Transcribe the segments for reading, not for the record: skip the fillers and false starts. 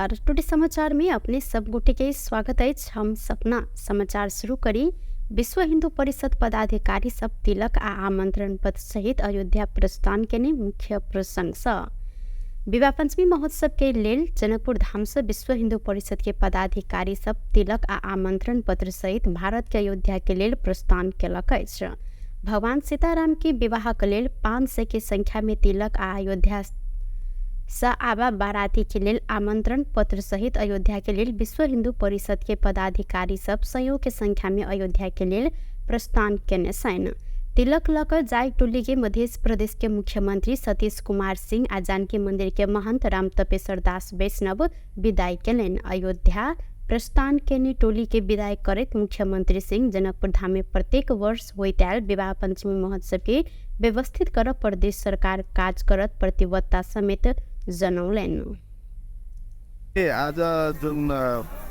नमस्कार। टुडे समाचार में अपने सब गोटे के स्वागत अछि। हम सपना समाचार शुरू करी। विश्व हिंदू परिषद पदाधिकारी सब तिलक आ आमंत्रण पत्र सहित अयोध्या प्रस्थान केने मुख्य प्रसंग सँ विवाह पंचमी महोत्सव के लेल जनकपुर धाम से विश्व हिंदू परिषद के पदाधिकारी सब तिलक आ आमंत्रण पत्र सहित भारत के अयोध्या के लेल प्रस्थान केलक अछि। भगवान सीताराम के विवाह के लेल 500 के संख्या में तिलक आ अयोध्या सँ आबा बाराती के लेल आमंत्रण पत्र सहित अयोध्या के लेल विश्व हिंदू परिषद के पदाधिकारी सब सयौं के संख्या में अयोध्या के लेल प्रस्थान केने छनि। तिलक लऽ कऽ जाय टोली के मध्य प्रदेश के मुख्यमंत्री सतीश कुमार सिंह आ जानकी मंदिर के महंत राम तपेश्वर दास वैष्णव विदाई केलनि। अयोध्या प्रस्थान केने टोली के विदाई करैत मुख्यमंत्री सिंह जनकपुर धाम में प्रत्येक वर्ष होइत आयल विवाह पंचमी महोत्सव के व्यवस्थित कर प्रदेश सरकार काज करत प्रतिबद्धता समेत जनौलनि। आज जुन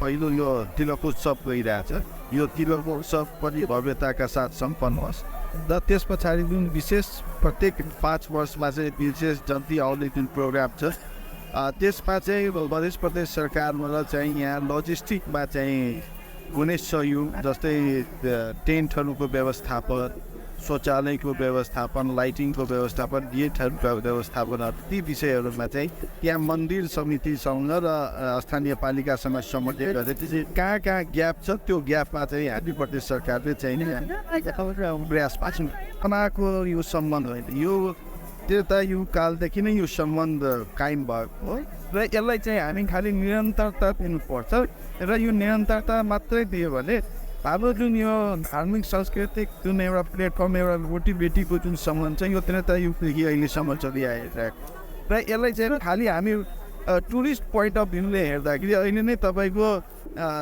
पहिलो यो तिलक उत्सव गइरहेछ, यो तिलक उत्सव पनि भव्यताका साथ सम्पन्न होस् र त्यस पछाडि जुन विशेष प्रत्येक 5 वर्षमा चाहिँ विशेष जन्ती आउने जुन प्रोग्राम छ, त्यसमा चाहिँ मध्य प्रदेश सरकारबाट चाहिँ यहाँ लजिस्टिकमा चाहिँ हुने सहयोग, जस्तै टेन्टहरूको व्यवस्थापन, शौचालयको व्यवस्थापन, लाइटिङको व्यवस्थापन, गेटहरूको व्यवस्थापनहरू, ती विषयहरूमा चाहिँ त्यहाँ मन्दिर समितिसँग र स्थानीय पालिकासँग समन्वय गरेर कहाँ कहाँ ग्याप छ त्यो ग्यापमा चाहिँ हामी प्रदेश सरकारले चाहिँ प्रयास पाएको यो सम्बन्ध होइन, यो त्रेता युग कालदेखि नै यो सम्बन्ध कायम भएको हो र यसलाई चाहिँ हामी खालि निरन्तरता दिनुपर्छ र यो निरन्तरता मात्रै दियो भने हाम्रो जुन यो धार्मिक सांस्कृतिक जुन एउटा प्लेटफर्म, एउटा रोटीबेटीको जुन सम्बन्ध छ यो त्रेता युगदेखि अहिलेसम्म चलिआइरहेको र यसलाई चाहिँ खालि हामी टुरिस्ट पोइन्ट अफ भ्यूले हेर्दाखेरि अहिले नै तपाईँको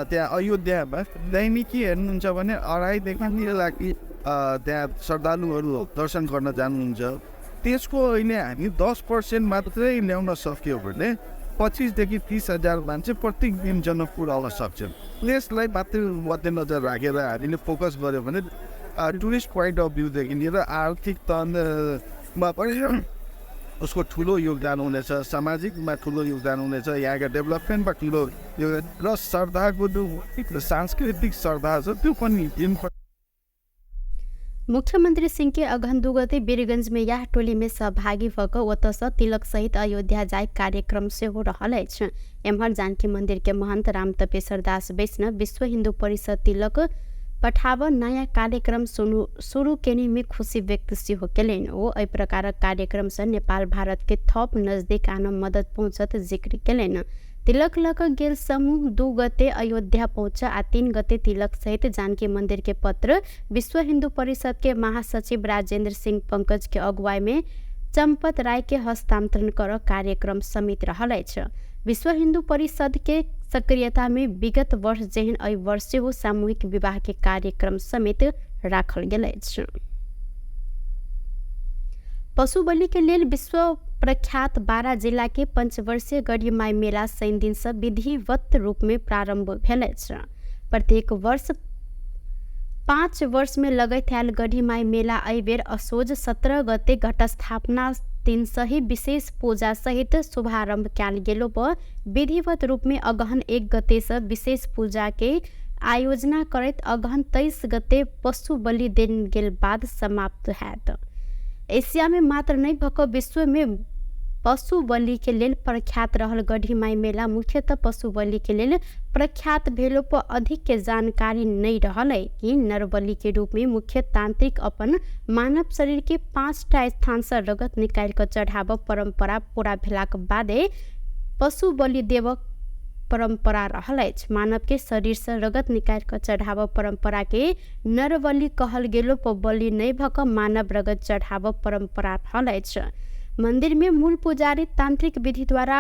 त्यहाँ अयोध्यामा दैनिकी हेर्नुहुन्छ भने 2.5 देखि 3 लाख त्यहाँ श्रद्धालुहरू दर्शन गर्न जानुहुन्छ। त्यसको अहिले हामी 10% मात्रै ल्याउन सक्यो भने 25 देखि 30 हजार मान्छे प्रत्येक दिन जनकपुर आउन सक्छन्। त्यसलाई मात्रै मध्यनजर राखेर हामीले फोकस गऱ्यो भने टुरिस्ट पोइन्ट अफ भ्यूदेखि लिएर आर्थिक तनमा पनि उसको ठुलो योगदान हुनेछ, सामाजिकमा ठुलो योगदान हुनेछ, यहाँको डेभलपमेन्टमा ठुलो योगदान र श्रद्धाको जो सांस्कृतिक श्रद्धा छ त्यो पनि। मुख्यमंत्री सिंह के अगहन 2 गते वीरगंज में यह टोली में सहभागी भऽ कऽ ओतऽसँ तिलक सहित अयोध्या जाय कार्यक्रम सेहो रहल अछि। एम्हर जानकी मंदिर के महंत राम तपेश्वर दास वैष्णव विश्व हिंदू परिषद तिलक पठाब नयाँ कार्यक्रम शुरू केने में खुशी व्यक्त सेहो केलनि। ओ एहि प्रकारक कार्यक्रम सँ नेपाल भारत के थप नजदीक आनऽ मदद पहुँचत जिक्र केलनि। तिलक लऽ कऽ गेल समूह 2 गते अयोध्या पहुँच आ 3 गते तिलक सहित जानकी मंदिर के पत्र विश्व हिंदू परिषद के महासचिव राजेंद्र सिंह पंकज के अगुवाई में चंपत राय के हस्तांतरण कर कार्यक्रम समेत रहल अछि। विश्व हिंदू परिषद के सक्रियता में विगत वर्ष जेहन एहि वर्ष सेहो सामूहिक विवाह के कार्यक्रम समेत राखल गेल अछि। पशु बलि के लेल विश्व प्रख्यात बारा जिला के पंचवर्षीय गढ़ीमाई मेला शनि दिन से विधिवत रूप में प्रारंभ भेल अछि। प्रत्येक वर्ष 5 वर्ष में लगैत आयल गढ़ीमाई मेला एहि बेर असोज 17 गते घटस्थापना दिन सही विशेष पूजा सहित शुभारंभ कयल गेलो पर विधिवत रूप में अगहन 1 गते से विशेष पूजा के आयोजना करैत अगहन 23 गते पशु बलि देल गेल बाद समाप्त हैत। एशिया में मात्र नहि भऽ कऽ विश्व में पशु बलि के लेल प्रख्यात रहल गढ़ीमाई मेला मुख्यतः पशु बलि के लेल प्रख्यात भेलो पर अधिक के जानकारी नहीं रहल है कि नरबलि के रूप में मुख्य तांत्रिक अपन मानव शरीर के 5टा स्थान से रगत निकालि कऽ चढ़ाबऽ परंपरा पूरा भेलाक बादे पशु बलि देबऽ परंपरा रहल अछि। मानव के शरीर से रगत निकालि कऽ चढ़ाबऽ परंपरा के नरबलि कहल गेलो पर बलि नहि भऽ कऽ मानव रगत चढ़ाबऽ परंपरा रहल अछि। मंदिर में मूल पुजारी तांत्रिक विधि द्वारा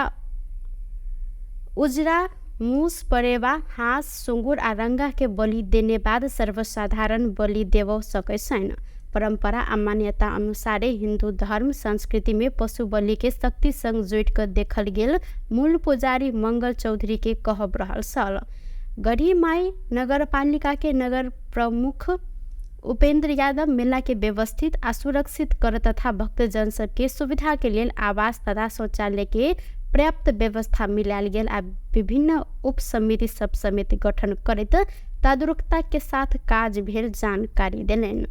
उजरा मूस, परेवा, हाँस, सुँगुर आ रंगा के बलि देने बाद सर्वसाधारण बलि देबऽ सकै छनि। परंपरा आ मान्यता अनुसारे हिंदू धर्म संस्कृति में पशु बलि के शक्ति संग जोड़ि कऽ देखल गेल मूल पुजारी मंगल चौधरी के कहब रहल छल। गढ़ीमाई नगरपालिका के नगर प्रमुख उपेंद्र यादव मेला के व्यवस्थित आ सुरक्षित कर तथा भक्तजन सबके सुविधा के लेल आवास तथा शौचालय के पर्याप्त व्यवस्था मिलायल गेल आ विभिन्न उप समिति सब समेत गठन करैत तदारुकता के साथ काज भेल जानकारी देलनि।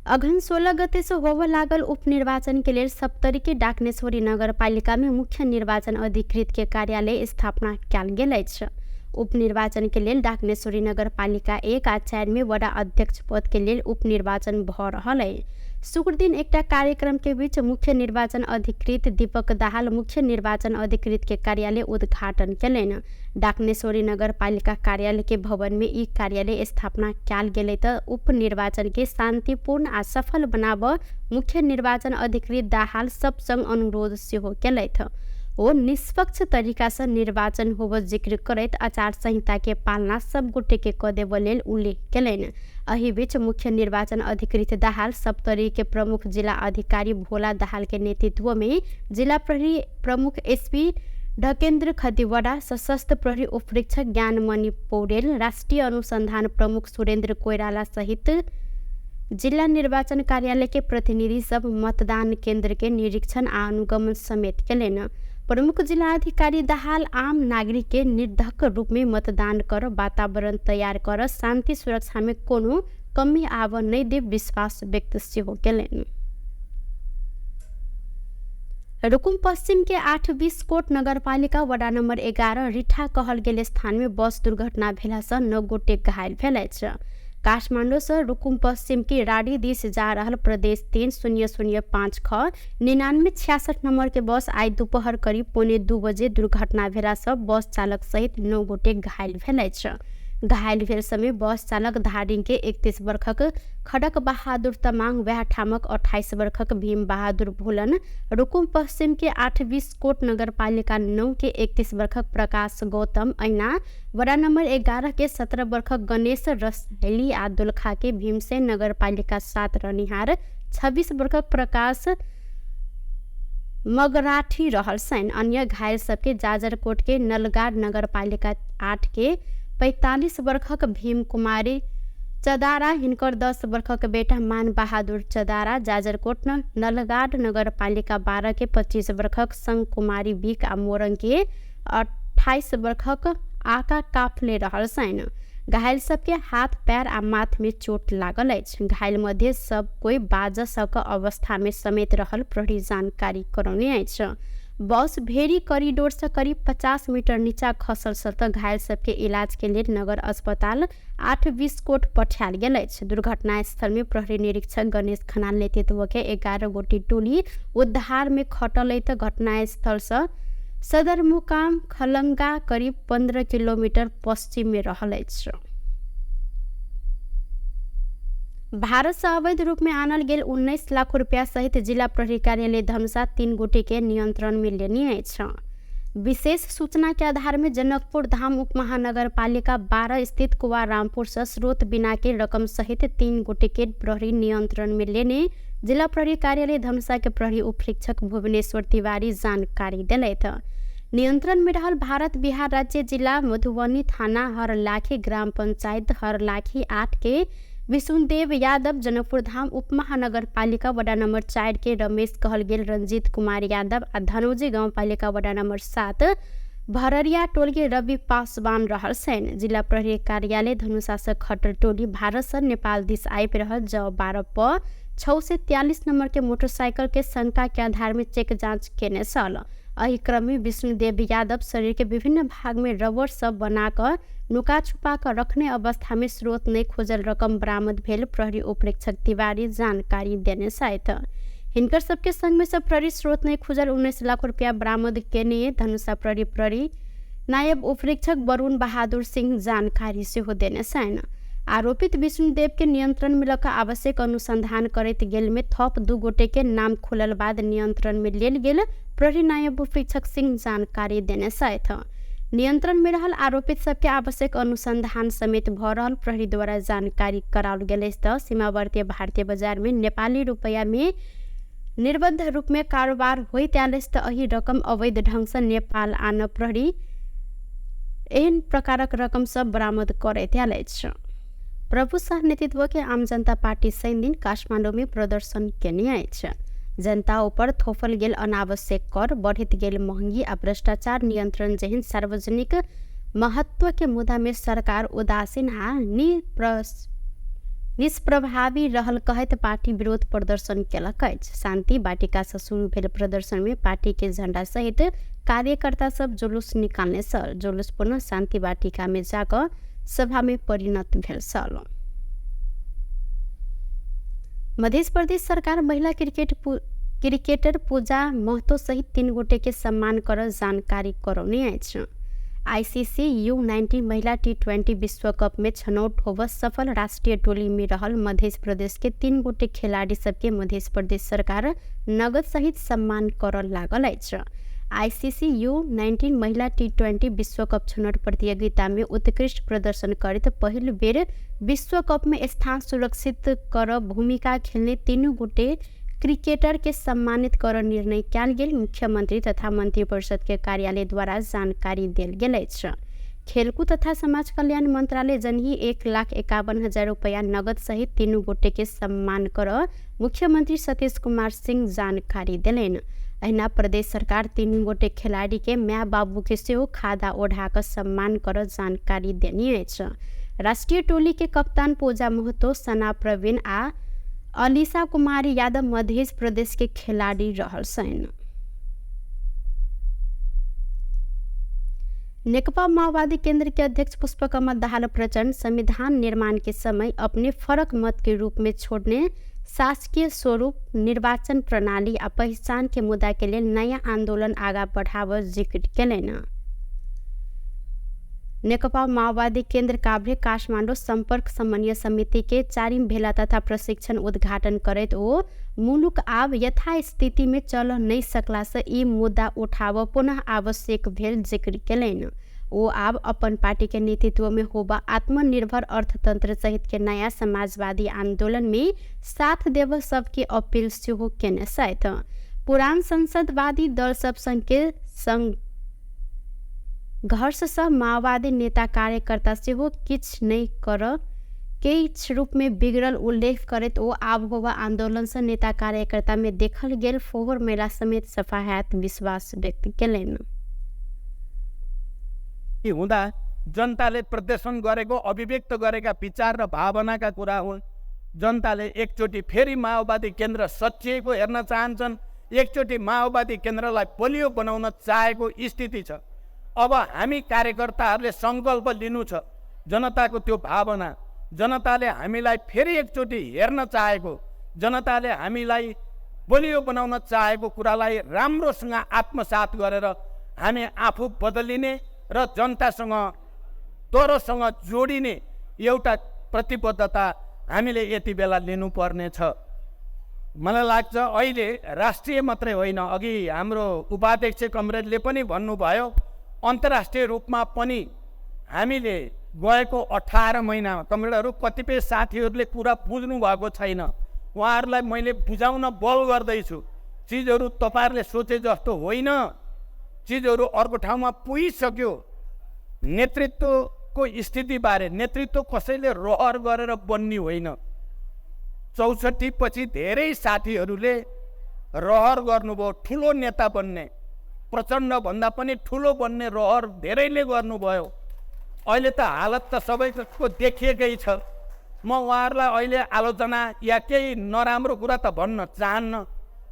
अघन 16 गते से होबय लागल उपनिर्वाचन के लेल सप्तरी के डाकनेश्वरी नगरपालिका में मुख्य निर्वाचन अधिकृत के कार्यालय स्थापना कयल गेल अछि। उपनिर्वाचन के लेल डाकनेश्वरी नगरपालिका 1 आ 4 में वडा अध्यक्ष पद के लेल उपनिर्वाचन भ रहल अछि। शुक्र दिन एकटा कार्यक्रम के बीच मुख्य निर्वाचन अधिकृत दीपक दाहाल मुख्य निर्वाचन अधिकृत के कार्यालय उद्घाटन केलनि। डाकनेश्वरी नगरपालिका कार्यालय के भवन में ई कार्यालय स्थापना कयल गेलै त उपनिर्वाचन के शांतिपूर्ण आ सफल बनाब मुख्य निर्वाचन अधिकृत दाहाल सब संग अनुरोध सेहो केलथि। ओ निष्पक्ष तरीका से निर्वाचन होब जिक्र करैत आचार संहिता के पालना सब गोटे के क देबऽ लेल उल्लेख केलनि। एहि बीच मुख्य निर्वाचन अधिकृत दाहाल सप्तरी के प्रमुख जिला अधिकारी भोला दाहाल के नेतृत्व में जिला प्रहरी प्रमुख एसपी ढकेन्द्र खतिवड़ा, सशस्त्र प्रहरी उपरीक्षक ज्ञानमणि पौडेल, राष्ट्रिय अनुसंधान प्रमुख सुरेन्द्र कोइराला सहित जिला निर्वाचन कार्यालय के प्रतिनिधि सब मतदान केंद्र के निरीक्षण आ अनुगमन समेत केलनि। प्रमुख जिला अधिकारी दाहाल आम नागरिक के निर्धक रूप में मतदान कर वातावरण तैयार कर शांति सुरक्षा में कोनो कमी आब नहि देब विश्वास व्यक्त सेहो केलनि। रुकुम पश्चिम के 8 बिस्कोट नगरपालिका वडा नम्बर 11 रिठा कहल गेल स्थान में बस दुर्घटना भेला से 9 गोटे घायल भेल अछि। काठमाडौँ से रुकुम पश्चिम के राडी दिस जा रहल प्रदेश 3005 ख 9966 नंबर के बस आई दोपहर करीब 1:45 बजे दुर्घटना भेला से बस चालक सहित 9 गोटे घायल भेल अछि। घायल भेल समय बस चालक धादिङ के 31 वर्षक खडक बहादुर तमाङ, वएह ठामक 28 वर्षक भीम बहादुर भोलन, रुकुम पश्चिम के 8 बिस्कोट नगरपालिका 9 के 31 वर्षक प्रकाश गौतम, ऐना वडा नम्बर 11 के 17 वर्षक गणेश रसैली आ दोलखा के भीमसेन नगरपालिका 7 रहनिहार 26 वर्षक प्रकाश मगराठी रहल छनि। अन्य घायल सबके जाजरकोट के नलगाड नगरपालिका 8 के 45 वर्षक भीम कुमारी चदारा, हिनकर 10 वर्षक बेटा मान बहादुर चदारा, जाजरकोट नलगाड नगरपालिका 12 के 25 वर्षक संग कुमारी बिक आ मोरङ के 28 वर्षक आका काफले रहल छनि। घायल सबके हाथ पैर आ माथ में चोट लागल अछि। घायल मध्ये सब कोई बाज सक अवस्था में समेत रहल प्रहरी जानकारी करौने अछि। बस भेरी कॉरिडोर से करीब 50 मीटर नीचा खसल से त घायल सबके इलाज के लेल नगर अस्पताल 8 बिस्कोट पठायल गेल अछि। दुर्घटना स्थल में प्रहरी निरीक्षक गणेश खनाल नेतृत्व के 11 गोटी टोली उद्धार में खटल त घटना स्थल से सदरमुकाम खलंगा करीब 15 किलोमीटर पश्चिम में रहल अछि। भारत से अवैध रूप में आनल गेल 19 लाख रुपया सहित जिला प्रहरी कार्यालय धनुषा 3 गोटे के नियंत्रण में लेने अछि। विशेष सूचना के आधार में जनकपुर धाम उप महानगरपालिका 12 स्थित कुवा रामपुर से स्रोत बिना के रकम सहित 3 गोटे के प्रहरी नियंत्रण में लेने जिला प्रहरी कार्यालय धनुषा के प्रहरी उपरीक्षक भुवनेश्वर तिवारी जानकारी दिलथि। नियंत्रण में रहल भारत बिहार राज्य जिला मधुबनी थाना हरलाखी ग्राम पंचायत हरलाखी 8 के विष्णुदेव यादव, जनकपुर धाम उप महानगरपालिका वडा नम्बर 4 के रमेश कहल गेल रंजीत कुमार यादव आ धनौजी गाउँपालिका वडा नम्बर 7 भररिया टोल के रवि पासवान रहल छनि। जिला प्रहरी कार्यालय धनुषा से खटर टोली भारत से नेपाल दिस आबि रहल ज 12 प 643 नंबर के मोटरसाइकिल के शंका के आधार में चेक जांच केने छल। एहि क्रम में विष्णुदेव यादव शरीर के विभिन्न भाग में रबड़ सब बनाकर नुका छुपा कर रखने अवस्था में स्रोत नहीं खोजल रकम बरामद भेल प्रहरी उपरीक्षक तिवारी जानकारी देने छथि। हिनकर सबके संग में सब प्रहरी स्रोत नहीं खोजल 19 लाख रुपया बरामद केने धनुषा प्रहरी प्रहरी नायब उपरीक्षक वरुण बहादुर सिंह जानकारी सेहो देने छनि। आरोपित विष्णुदेव के नियंत्रण में लऽ आवश्यक अनुसंधान करैत गेल में थप 2 गोटे के नाम खुलल बाद नियंत्रण में लेल गेल प्रहरी नायब उपरीक्षक सिंह जानकारी देने छथि। नियंत्रण में रहल आरोपित सबके आवश्यक अनुसंधान समेत भ रहल प्रहरी द्वारा जानकारी कराओल गेल अछि। त सीमावर्ती भारतीय बाजार में नेपाली रुपैया में निर्बंध रूप में कारोबार होइत आयल अछि त एहि रकम अवैध ढंग से नेपाल आन प्रहरी एहन प्रकारक रकम सब बरामद करैत आयल अछि। प्रभु शाह नेतृत्व के आम जनता पार्टी शनि दिन काठमाडौँ में प्रदर्शन केने अछि। जनता ऊपर थोपल गेल अनावश्यक कर, बढ़ैत गेल महंगी आ भ्रष्टाचार नियंत्रण जेहन सार्वजनिक महत्व के मुद्दा में सरकार उदासीन आ निष्प्रभावी रहल कहैत पार्टी विरोध प्रदर्शन केलक अछि। शान्ति वाटिका से शुरू भेल प्रदर्शन में पार्टी के झंडा सहित कार्यकर्ता सब जुलूस निकालने छल। जुलूस पुनः शान्ति वाटिका में जाकऽ सभा में परिणत भेल छल। मध्य प्रदेश सरकार महिला क्रिकेटर पूजा महतो सहित 3 गोटे के सम्मान कर जानकारी करौने अछि। आईसीसी U19 महिला T20 विश्व कप में छनौट होब सफल राष्ट्रीय टोली में रहल मध्य प्रदेश के 3 गोटे खिलाड़ी सबके मध्य प्रदेश सरकार नगद सहित सम्मान कर लागल अछि। आईसीसी U19 महिला T20 विश्व कप छनौट प्रतियोगिता में उत्कृष्ट प्रदर्शन करैत पहिल बेर विश्व कप में स्थान सुरक्षित कर भूमिका खेलने 3 गोटे क्रिकेटर के सम्मानित कर निर्णय कयल गेल मुख्यमंत्री तथा मंत्रिपरिषद के कार्यालय द्वारा जानकारी देल गेल अछि। खेलकूद तथा समाज कल्याण मंत्रालय जनही 1,51,000 रुपया नगद सहित 3 गोटे के सम्मान कर मुख्यमंत्री सतीश कुमार सिंह जानकारी देलनि। अहिना प्रदेश सरकार 3 गोटे खिलाड़ी के माय बाबू के सेहो खादा ओढ़ा कऽ सम्मान कर जानकारी देने अछि। राष्ट्रीय टोली के कप्तान पूजा महतो, सना प्रवीण आ अलीसा कुमारी यादव मध्य प्रदेश के खिलाड़ी रहल छनि। नेकपा माओवादी केंद्र के अध्यक्ष पुष्पकमल दाहाल प्रचण्ड संविधान निर्माण के समय अपने फरक मत के रूप में छोड़ने शासकीय स्वरूप, निर्वाचन प्रणाली आ पहचान के मुद्दा के लेल नया आंदोलन आगा बढ़ाव जिक्र केलनि। नेकपा माओवादी केंद्र काभ्रे काठमाडौँ सम्पर्क समन्वय समिति के 4 भेला तथा प्रशिक्षण उद्घाटन करैत ओ मुलुक आब यथास्थिति में चल नहीं सकला से ई मुद्दा उठाव पुनः आवश्यक भेल जिक्र केलनि। ओ आब अपन पार्टी के नेतृत्व में होबा आत्मनिर्भर अर्थतंत्र सहित के नया समाजवादी आंदोलन में साथ देव सबके अपील सेहो केने छथि। पुरान संसदवादी दल सब संग के संघर्ष सँ माओवादी नेता कार्यकर्ता सेहो किछु नहि कर किछु रूप में बिगड़ल उल्लेख करैत ओ आब होबा आंदोलन सँ नेता कार्यकर्ता में देखल गेल फोहर मेला समेत सफा हैत विश्वास व्यक्त केलनि। हुँदा जनताले प्रदर्शन गरेको, अभिव्यक्त गरेका विचार र भावनाका कुरा हुन्। जनताले एकचोटि फेरि माओवादी केन्द्र सचिएको हेर्न चाहन्छन्, एकचोटि माओवादी केन्द्रलाई बलियो बनाउन चाहेको स्थिति छ। अब हामी कार्यकर्ताहरूले सङ्कल्प लिनु छ, जनताको त्यो भावना, जनताले हामीलाई फेरि एकचोटि हेर्न चाहेको, जनताले हामीलाई बलियो बनाउन चाहेको कुरालाई राम्रोसँग आत्मसात गरेर हामी आफू बदलिने र जनतासँग तरोसँग जोडिने एउटा प्रतिबद्धता हामीले यति बेला लिनुपर्नेछ। मलाई लाग्छ अहिले राष्ट्रिय मात्रै होइन, अघि हाम्रो उपाध्यक्ष कमरेडले पनि भन्नुभयो, अन्तर्राष्ट्रिय रूपमा पनि हामीले गएको 18 महिनामा कमरेडहरू कतिपय साथीहरूले कुरा बुझ्नु भएको छैन, उहाँहरूलाई मैले बुझाउन बल गर्दैछु। चिजहरू तपाईँहरूले सोचे जस्तो होइन, चिजहरू अर्को ठाउँमा पुगिसक्यो। नेतृत्वको स्थितिबारे, नेतृत्व कसैले रहर गरेर बन्ने होइन। 64 पछि धेरै साथीहरूले रहर गर्नुभयो ठुलो नेता बन्ने, प्रचण्डभन्दा पनि ठुलो बन्ने रहर धेरैले गर्नुभयो। अहिले त हालत त सबैको देखिएकै छ। म उहाँहरूलाई अहिले आलोचना या केही नराम्रो कुरा त भन्न चाहन्न,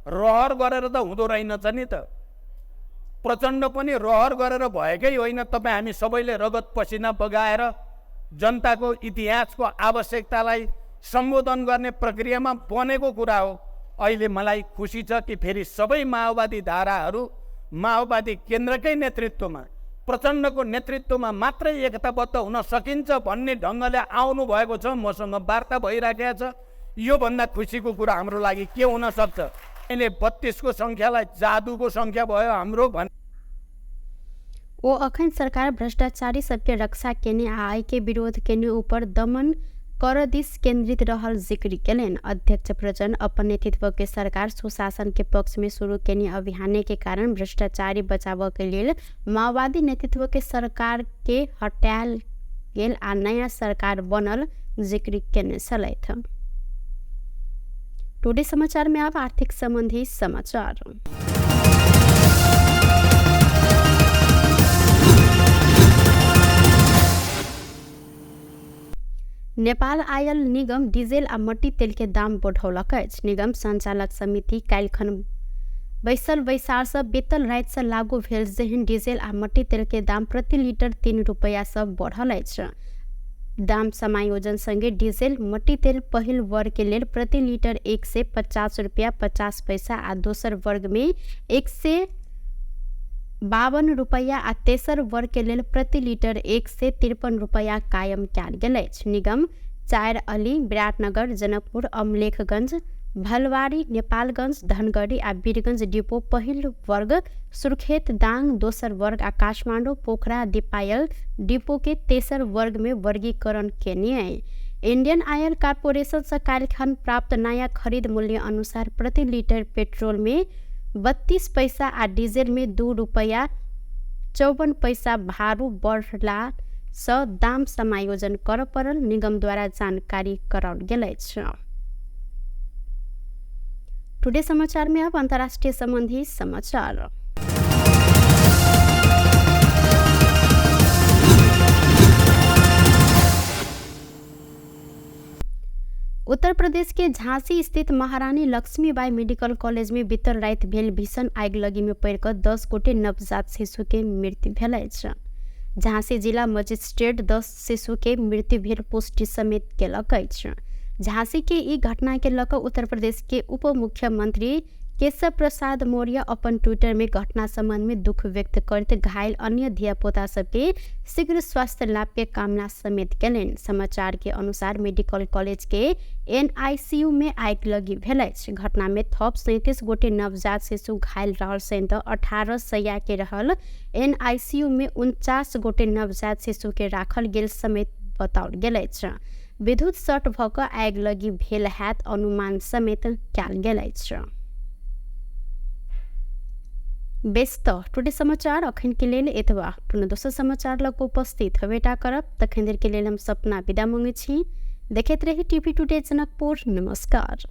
रहर गरेर त हुँदो रहेनछ नि त। प्रचण्ड पनि रहर गरेर भएकै होइन। तपाईँ हामी सबैले रगत पसिना बगाएर जनताको इतिहासको आवश्यकतालाई सम्बोधन गर्ने प्रक्रियामा बनेको कुरा हो। अहिले मलाई खुसी छ कि फेरि सबै माओवादी धाराहरू माओवादी केन्द्रकै नेतृत्वमा, प्रचण्डको नेतृत्वमा मात्रै एकताबद्ध हुन सकिन्छ भन्ने ढङ्गले आउनु भएको छ। मसँग वार्ता भइराखेको छ। योभन्दा खुसीको कुरा हाम्रो लागि के हुन सक्छ? अहिले 32 को सङ्ख्यालाई जादुको सङ्ख्या भयो हाम्रो भन्। ओ अखन सरकार भ्रष्टाचारी सबके रक्षा केने आ आय के विरोध केने ऊपर दमन कर दिस केंद्रित रहल जिक्र केलनि। अध्यक्ष प्रचण्ड अपन नेतृत्व के सरकार सुशासन के पक्ष में शुरू केने अभियान के कारण भ्रष्टाचारी बचाव के लेल माओवादी नेतृत्व के सरकार के हटायल गेल आ नया सरकार बनल जिक्र केने छलथि। टुडे समाचार में अब आर्थिक संबंधी समाचार। नेपाल आयल निगम डीजल आ मट्टी तेल के दाम बढ़ौलक अछि। निगम संचालक समिति काल्हिखन बैसल बैसारसँ बीतल रातिसँ लागू भेल जेहन डीजल आ मट्टी तेल के दाम प्रति लीटर 3 रुपैयासँ बढ़ल अछि। दाम समायोजन संगे डीजल मट्टी तेल पहिल वर्ग के लेल प्रति लीटर 150 रुपैया 50 पैसा आ दोसर वर्ग में 152 रुपैया आ तेसर वर्ग के लेल प्रति लीटर 153 रुपैया कायम कयल गेल अछि। निगम 4 अली, विराटनगर, जनकपुर, अमलेखगंज, भलवारी, नेपालगंज, धनगढ़ी आ वीरगंज डिपो पहिल वर्ग, सुर्खेत, दाङ दोसर वर्ग आ काठमाडौँ, पोखरा, दीपायल डिपो के तेसर वर्ग में वर्गीकरण केने अइ। इंडियन ऑयल कॉर्पोरेशन से काल्हिखन प्राप्त नया खरीद मूल्य अनुसार प्रति लीटर पेट्रोल में 32 पैसा आ डीजल में 2 रुपैया 54 पैसा भारू बढ़ला सँ दाम समायोजन कर पड़ल निगम द्वारा जानकारी कराओल गेल अछि। टुडे समाचार में अब अंतर्राष्ट्रीय संबंधी समाचार। उत्तर प्रदेश के झांसी स्थित महारानी लक्ष्मीबाई मेडिकल कॉलेज में बीतल राति भेल भीषण आगिलगी में पड़िकऽ 10 गोटे नवजात शिशु के मृत्यु भेल अछि। झांसी जिला मजिस्ट्रेट 10 शिशु के मृत्यु भेल पुष्टि समेत केलक अछि। झांसी के ई घटना के लऽ कऽ उत्तर प्रदेश के उप मुख्यमंत्री केशव प्रसाद मौर्य अपन ट्विटर में घटना संबंध में दुख व्यक्त करैत घायल अन्य धियापुता सबके शीघ्र स्वास्थ्य लाभ के कामना समेत केलनि। समाचार के अनुसार मेडिकल कॉलेज के एनआईसीयू में आगिलगी भेल अछि। घटना में थप 37 गोटे नवजात शिशु घायल रहल सहित 18 सैया के रहल एनआईसीयू में 49 गोटे नवजात शिशु के राखल गेल समेत बताओल गेल अछि। विद्युत शॉर्ट भऽ कऽ आगिलगी भेल हैत अनुमान समेत कयल गेल अछि। बेस तऽ टुडे समाचार अखन के लेल एतबा। पुनः दोसर समाचार लऽ कऽ उपस्थित हेबेटा करब। तखन देर के लेल हम सपना विदा मंगै छी। देखैत रही टीवी टुडे जनकपुर। नमस्कार।